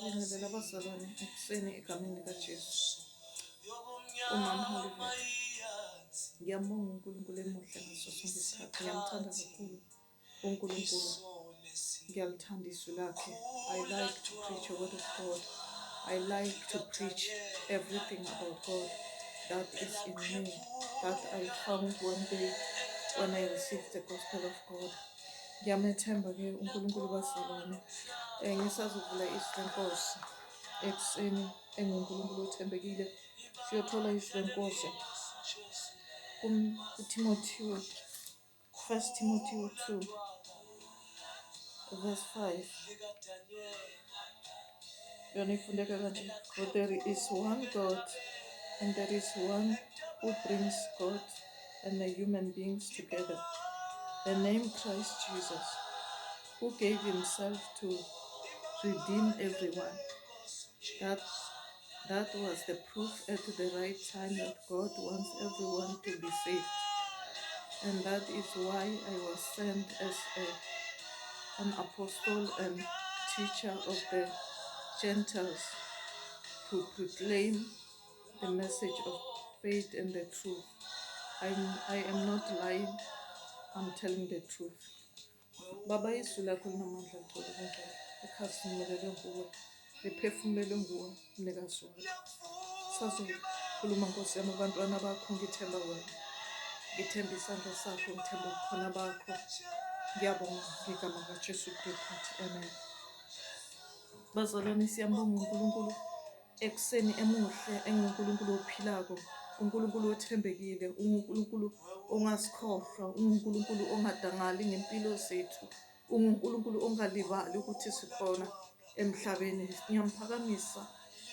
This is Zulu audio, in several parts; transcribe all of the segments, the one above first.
Ngibingelela abazalwane ekuseni egameni likaJesu. Umama Hollywood. Ngiyambonga uNkulunkulu emuhle ngaso sonke isikhathi. Ngiyamthanda kakhulu uNkulunkulu. Ngiyalithanda izwi lakhe. I like to preach the word of God. I like to preach everything about God that is in me, that I found one day when I received the gospel of God. Ngiyamethemba-ke uNkulunkulu bazalwane. Ngisazovula izwi lenkosi ekuseni enguNkulunkulu othembekile. Siyothola izwi lenkosi kuTimothiyo, 1 Timothy 2 verse 5. Yona ifundeka kanje: "For there is one God and there is one who brings God and the human beings together, the name Christ Jesus, who gave himself to redeem everyone." That was the proof at the right time that God wants everyone to be saved. And that is why I was sent as an apostle and teacher of the Gentiles to proclaim the message of faith and the truth. I am not lying, I'm telling the truth. Baba, izwi lakho linamandla, ligcwele ubungcwele, likhazimulelwe nguwe, liphefumulelwe nguwe, mnikazi walo. Sazokhuluma, Nkosi yami, abantwana bakho. Ngithemba wena, ngithemba isandla sakho, ngithemba ubukhona bakho. Ngiyabonga ngegama kaJesu Kristu, amen. Bazalwane, siyambonga uNkulunkulu ekuseni emuhle enguNkulunkulu ophilako, uNkulunkulu othembekile, uNkulunkulu ongasikhohlwa, uNkulunkulu ongadangali ngempilo zethu, uNkulunkulu ongalibali ukuthi sikhona emhlabeni. Ngiyamphakamisa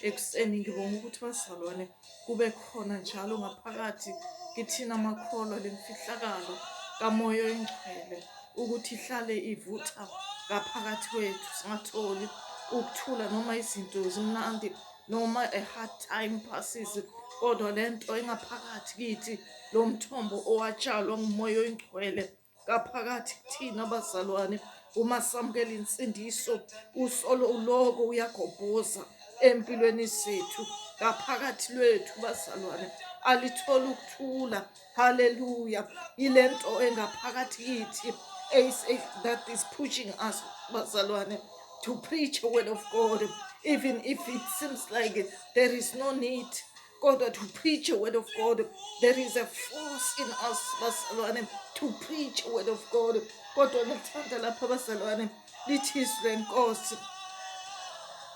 ekuseni. Ngibonga ukuthi, bazalwane, kube khona njalo ngaphakathi kithina amakholwa lemfihlakalo kaMoya Oyingcwele ukuthi ihlale ivutha ngaphakathi kwethu, singatholi ukuthula noma izinto zimnandi, noma a hard time passes, kodwa lento engaphakathi kithi, lo mthombo owatshalwa nguMoya Oyingcwele ngaphakathi kuthina, abazalwane, uma samukela insindiso, usolo uloko uyagobhoza empilweni zethu ngaphakathi lwethu, bazalwane, alitholi ukuthula. Haleluya! Ilento engaphakathi kithi that is pushing us, bazalwane, to preach a word of God, even if it seems like there is no need, kodwa to preach a word of God. There is a force in us, bazalwane, to preach a word of God. Kodwa ngithanda lapha, bazalwane, lithi izwi lenkosi,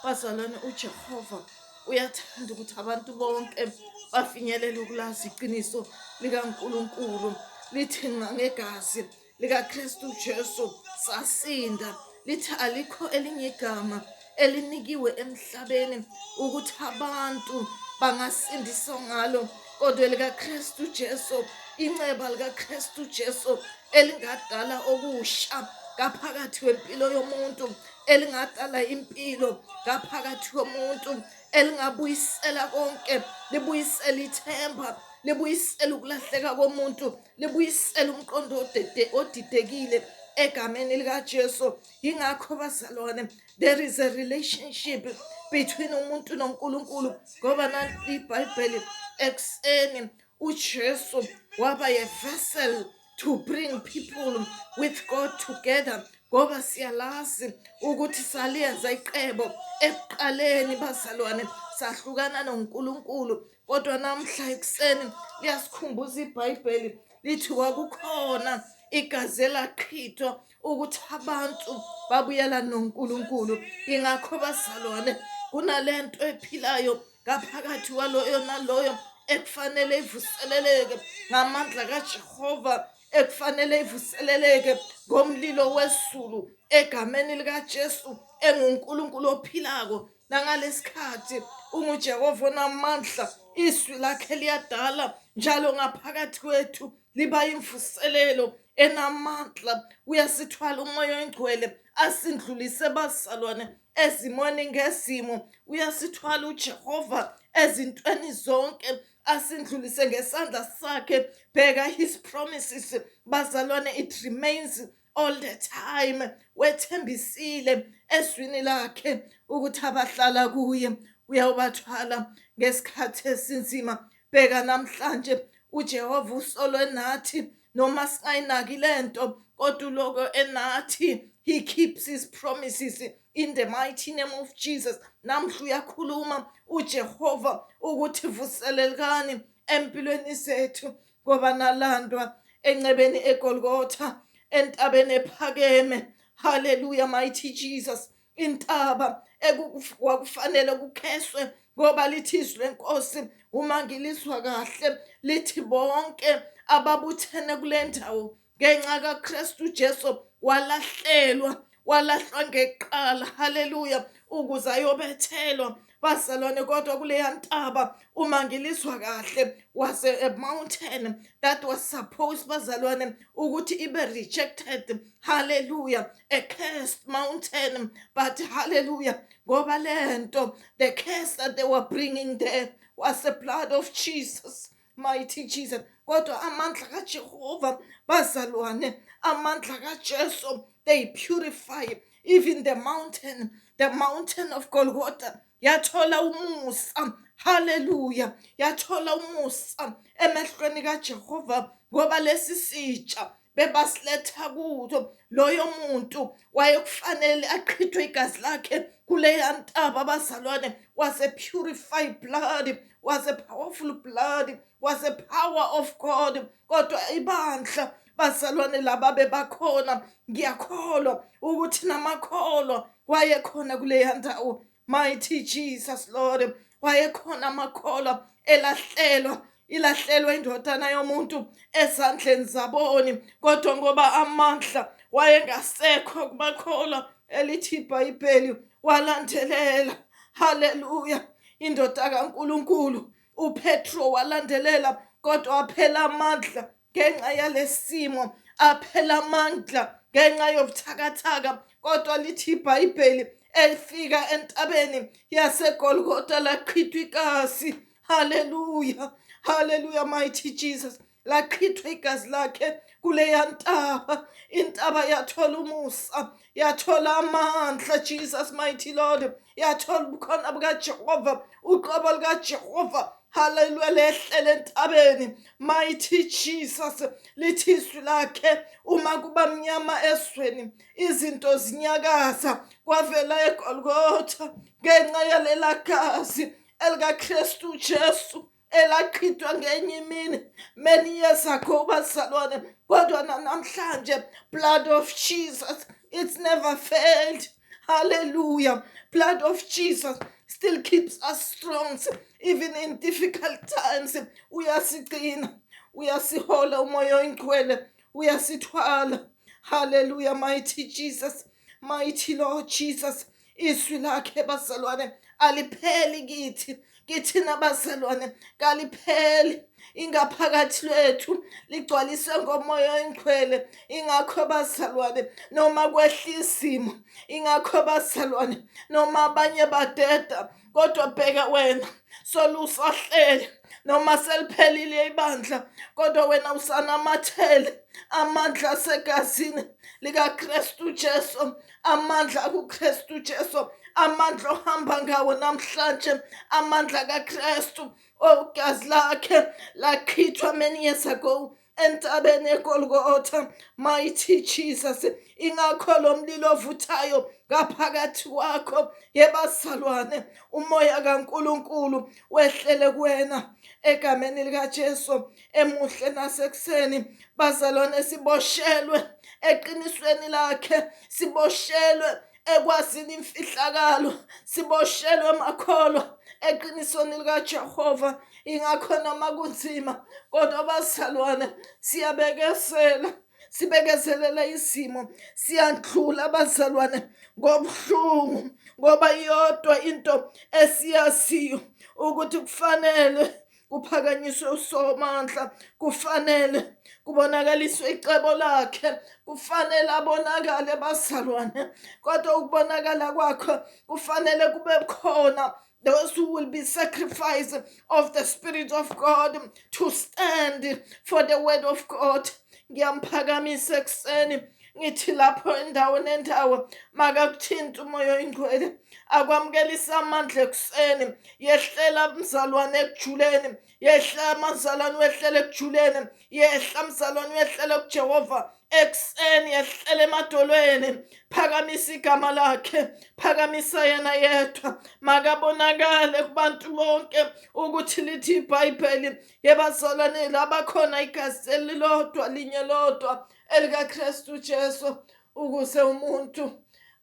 bazalwane, uJehova uyathanda ukuthi abantu bonke bafinyelele ukulazi iqiniso likaNkulunkulu. Lithi ngegazi likaKristu Jesu sasinda. Lithi alikho elinye igama elinikiwe emhlabeni ukuthi abantu bangasindiswa ngalo kodwa likaKristu Jesu, inceba likaKristu Jesu elingadala okusha ngaphakathi kwempilo yomuntu, elingadala impilo ngaphakathi komuntu, elingabuyisela konke, libuyisela ithemba, libuyisela ukulahleka komuntu, libuyisela umqondo odidekile egameni likaJesu. Yingakho, bazalwane, there is a relationship between umuntu noNkulunkulu, ngoba nali iBhayibheli ekuseni, uJesu waba a vessel to bring people with God together, ngoba siyalazi ukuthi saliyenza iqebo ekuqaleni, bazalwane, sahlukana noNkulunkulu. Kodwa namhla ekuseni liyasikhumbuza iBhayibheli, lithi kwakukhona igazi elachithwa ukuthi abantu babuyela noNkulunkulu. Ingakho, bazalwane, kunalento ephilayo ngaphakathi kwaloyo naloyo ekufanele ivuseleleke ngamandla kaJehova, ekufanele ivuseleleke ngomlilo wesulu egameni likaJesu enguNkulunkulu ophilako. Nangalesikhathi unguJehova onamandla, izwi lakhe liyadala njalo ngaphakathi kwethu, liba imvuselelo enamandla. Uyasithwala uMoya Oyingcwele asindlulise, bazalwane, ezimweni ngezimo. Uyasithwala uJehova ezintweni zonke, asindlulise ngesandla sakhe. Bheka, his promises, bazalwane, it remains all the time. Wethembisile ezwini lakhe ukuthi abahlala kuye uyawubathwala ngesikhathi esinzima. Bheka namhlanje uJehova usolo enathi, noma singayinaki lento, kodwa uloko enathi. He keeps his promises in the mighty name of Jesus. Namhla uyakhuluma uJehova ukuthi vuselelekani empilweni zethu, ngoba nalandwa encebeni eGolgotha, entabeni ephakeme. Hallelujah, mighty Jesus. Intaba ekwakufanele kukheswe, ngoba lithi izwi lenkosi, uma ngilizwa kahle, lithi bonke ababuthene kule ndawo ngenxa kaKristu Jesu walahlelwa, walahlwa ngeqala, haleluya, ukuze ayobethelwa, bazalwane. Kodwa kuleya ntaba, uma ngilizwa kahle, was a mountain that was supposed, bazalwane, ukuthi ibe rejected, hallelujah, a cursed mountain. But hallelujah, ngoba lento, the curse that they were bringing there was the blood of Jesus, mighty Jesus. Kodwa amandla kaJehova, bazalwane, amandla kaJesu, they purify even the mountain. The mountain of Golgotha yathola umusa, haleluya, yathola umusa emehlweni kaJehova, ngoba lesi sitsha bebasiletha kuzo, loyo muntu wayekufanele achithwe igazi lakhe kuleya ntaba, bazalwane, was a purified blood, was a powerful blood, was a power of God. Kodwa ibandla, bazalwane, laba bebakhona, ngiyakholwa ukuthi namakholwa wayekhona kuleya ndawo. Mighty Jesus Lord, wayekhona amakholwa elahlelwa, ilahlelwa indodana yomuntu ezandleni zaboni. Kodwa ngoba amandla wayengasekho kubakholwa, elithi iBhayibheli walandelela, haleluya, indoda kaNkuluNkulu uPetro walandelela, kodwa aphela amandla ngenxa yalesimo, aphela amandla ngenxa yobuthakathaka. Kodwa lithi iBhayibheli elifika entabeni yaseGolgotha lachithwa igazi. Haleluya, haleluya, mighty Jesus. Lachithwa igazi lakhe kuleya ntaba, intaba yathola umusa, yathola amandla, Jesus mighty Lord, yathola ubukhona bukaJehova, uqobo lukaJehova, haleluya, lehlele entabeni. Mighty Jesus, lithi izwi lakhe uma kuba mnyama esweni, izinto zinyakaza, kwavela eGolgotha ngenxa yalela gazi elikaKristu Jesu elachithwa ngenye imini many years ago, bazalwane. Kodwa namhlanje, blood of Jesus, it's never failed. Hallelujah. Blood of Jesus still keeps us strong even in difficult times. Uyasigcina, uyasihola, uMoya oyiNgcwele uyasithwala. Hallelujah, mighty Jesus, mighty Lord Jesus. Izwi lakhe, bazalwane, alipheli kithi, kithina, bazalwane, kalipheli. Ingaphakathi lwethu ligcwaliswe ngoMoya oyiNgcwele. Ingakho, bazalwane, noma kwehla isimo, ingakho, bazalwane, noma abanye badeda, kodwa bheka wena solusahlele, noma seliphelile ibandla, kodwa wena usanamathele amandla asegazini likaKristu Jesu, amandla akuKristu Jesu, amandla ohamba ngawo namhlanje, amandla kaKristu, ogazi lakhe lachithwa many years ago entabeni eGolgotha. Mighty Jesus, ingakho lo mlilo ovuthayo ngaphakathi kwakho, yebazalwane, umoya kaNkuluNkulu wehlele kuwena egameni likaJesu. Emuhle nasekuseni, bazalwane, siboshelwe eqinisweni lakhe, siboshelwe ekwazini imfihlakalo, siboshelwe, makholwa, eqinisweni likaJehova. Ingakho noma kunzima, kodwa bazalwane, siyabekezela, sibekezelela isimo, siyandlula, bazalwane, ngobuhlungu, ngoba iyodwa into esiyaziyo ukuthi kufanele kuphakanyiswe uSomandla, kufanele kubonakaliswe icebo lakhe, kufanele abonakale, bazalwane. Kodwa ukubonakala kwakho kufanele kube khona those who will be sacrifice of the Spirit of God to stand for the word of God. Ngiyamphakamisa ekuseni. Ngithi lapho indawo nendawo makakuthinta uMoya oyiNgcwele, akwamukelise amandla ekuseni. Yehlela mzalwane ekujuleni, yehla mzalwane wehlele ekujuleni, yehla mzalwane wehlele kuJehova ekuseni, yehlela emadolweni. Phakamisa igama lakhe, phakamisa yena yedwa, makabonakale kubantu bonke ukuthi lithi iBhayibheli yebazalwane labakhona igazi elilodwa linye lodwa elikaKristu Jesu, ukuze umuntu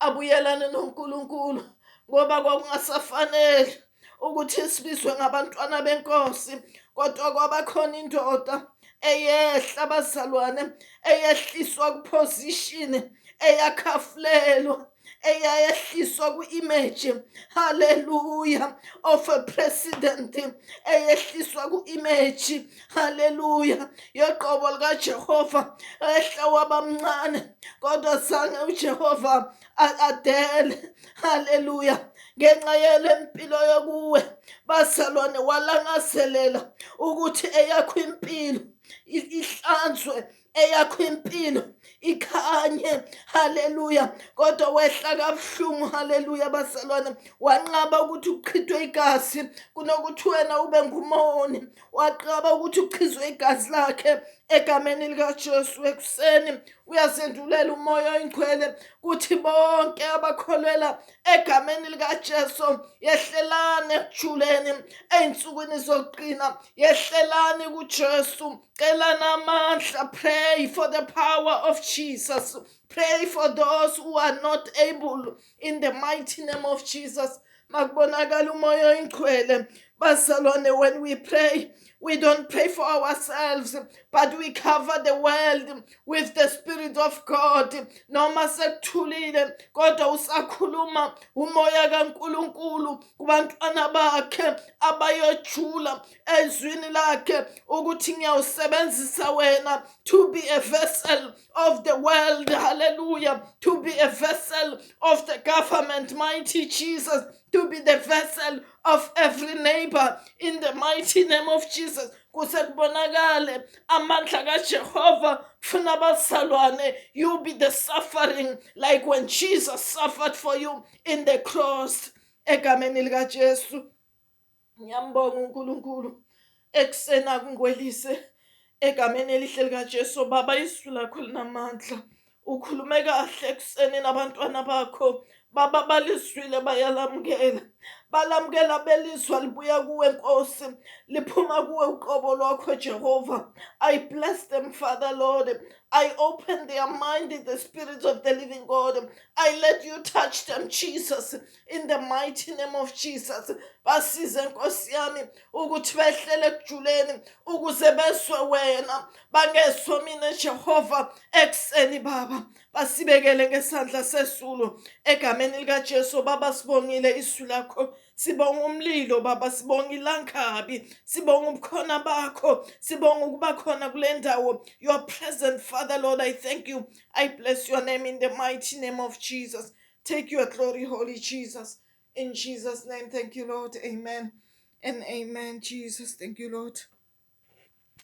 abuyelane noNkulunkulu, ngoba kwakungasafanele ukuthi sibizwe ngabantwana benkosi, kodwa kwabakhona indoda eyehla abazalwane, eyehliswa kuposition, eyakhafulelwa, eyayehliswa ku-image, haleluya, of a president, eyehliswa ku-image, haleluya, yoqobo likaJehova, ehla wabamncane, kodwa zange uJehova adele, haleluya, ngenxa yele mpilo yokuwe bazalwane, walangazelela ukuthi eyakho impilo ihlanzwe, eyakho impilo ikhanye, haleluya, kodwa wehla kabuhlungu, haleluya bazalwane, wanqaba ukuthi uchithwe igazi kunokuthi wena ube ngumoni, waqaba ukuthi uchizwe igazi lakhe egameni likaJesu. Ekuseni uyazendulela uMoya oyiNgcwele kuthi bonke abakholwela egameni likaJesu, yehlelani ekujuleni ey'nsukwini zokugcina, yehlelani kuJesu, celani amandla. Pray for the power of Jesus, pray for those who are not able, in the mighty name of Jesus. Makubonakala uMoya oyiNgcwele bazalwane. When we pray, we don't pray for ourselves, but we cover the world with the Spirit of God. Noma sekuthulile, kodwa usakhuluma umoya kaNkuluNkulu kubantwana bakhe abayojula ezwini lakhe ukuthi ngiyawusebenzisa wena to be a vessel of the world, hallelujah, to be a vessel of the government, mighty Jesus, to be the vessel of every neighbor, in the mighty name of Jesus. Kuse kubonakale amandla kaJehova. Funa abazalwane, you be the suffering like when Jesus suffered for you in the cross, egameni likaJesu. Ngiyambonga uNkulunkulu ekuseni akungwelise egameni elihle likaJesu. Baba, izwi lakho linamandla, ukhulume kahle ekuseni nabantwana bakho Baba, balizwile, bayalamukela, balamukela belizwa libuya kuwe Nkosi, liphuma kuwe uqobo lwakho Jehova. I bless them, Father Lord. I open their mind in the Spirit of the living God. I let you touch them, Jesus, in the mighty name of Jesus. Basize Nkosi yami ukuthi behlele ekujuleni ukuze bezwe wena, bangezwa mina Jehova. Ekuseni Baba, basibekele ngesandla sesulu egameni likaJesu. Baba, sibongile izwi lakho, sibonga umlilo Baba, sibonga ilangabi, sibonga ubukhona bakho, sibonga ukuba khona kule ndawo. You are present, Father Lord. I thank you, I bless your name in the mighty name of Jesus. Take your glory, Holy Jesus, in Jesus' name. Thank you, Lord. Amen and amen. Jesus, thank you, Lord.